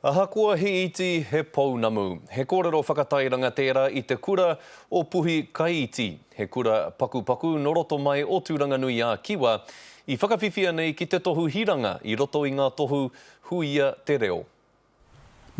Ahakoa he iti, he pounamu. He kōrero whakatairanga tērā i te kura o Puhi Kaiiti, he kura pakupaku nō roto mai o Tūranganui-ā-Kiwa, i whakawhiwhia nei ki te tohu hiranga i roto i ngā tohu Huia Te Reo.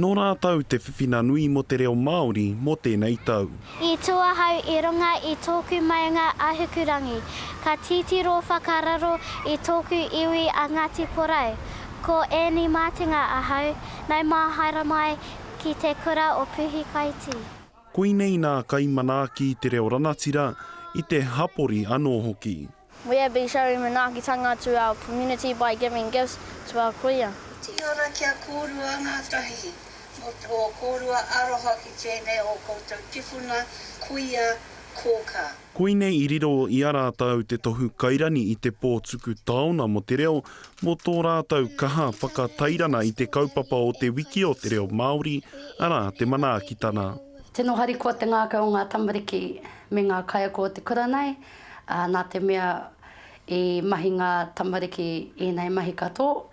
Nō rātou te whiwhina nui mō te reo Māori mō tēnei tau. I tū ahau i runga i tōku maunga a Hikurangi, ka titiro whakararo i tōku iwi a Ngāti Porou. Ko Annie Mātenga ahau, nau mā haere mai ki te kura o Puhikaiti. Koinei nā kaimanaaki i te reo ranatira, i te hapori anō hoki. We have been showing manaakitanga to our community by giving gifts to our kuia. Kia ora ki a kōrua ngā tahi mō tō kōrua aroha ki tēnei o koutou tipuna, kuia, kōkā. Koinei i riro i a rātou te tohu kairani i te pō tuku taona mō te reo, mō tō rātou kaha whakatairana i te kaupapa o Te Wiki o te Reo Māori, arā, te manaakitana. Tino harikoa te ngākau o ngā tamariki me ngā kaiako o te kura nei, ā, nā te mea i mahi ngā tamariki ēnei mahi katoa,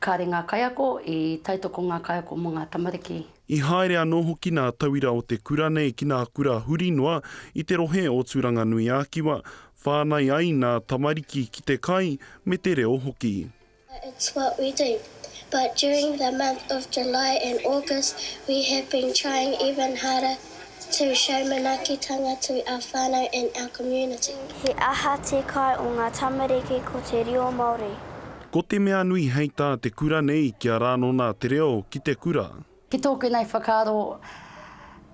kāre ngā kaiako, i tautoko ngā kaiako mō ngā tamariki. I haere anō hoki nā tauira o te kura nei ki nā kura huri noa i te rohe o Tūranganui-ā-Kiwa, whānai ai nā tamariki ki te kai me te reo hoki. It's what we do. But during the month of July and August we have been trying even harder to show manaakitanga to our whānau and our community. He aha te kai o ngā tamariki ko te reo Māori? Ko te mea nui hei tā te kura nei kia rānona te reo ki te kura. Ki tōku nei whakaaro,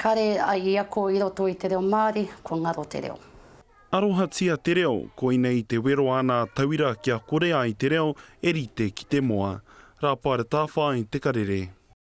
kare i ako i roto i te reo Māori, kua ngaro te reo. Arohatia te reo, koinei te wero a nā tauira kia kore ai te reo e rite ki te moa. Rāpaera Tāwhai, Te Karere.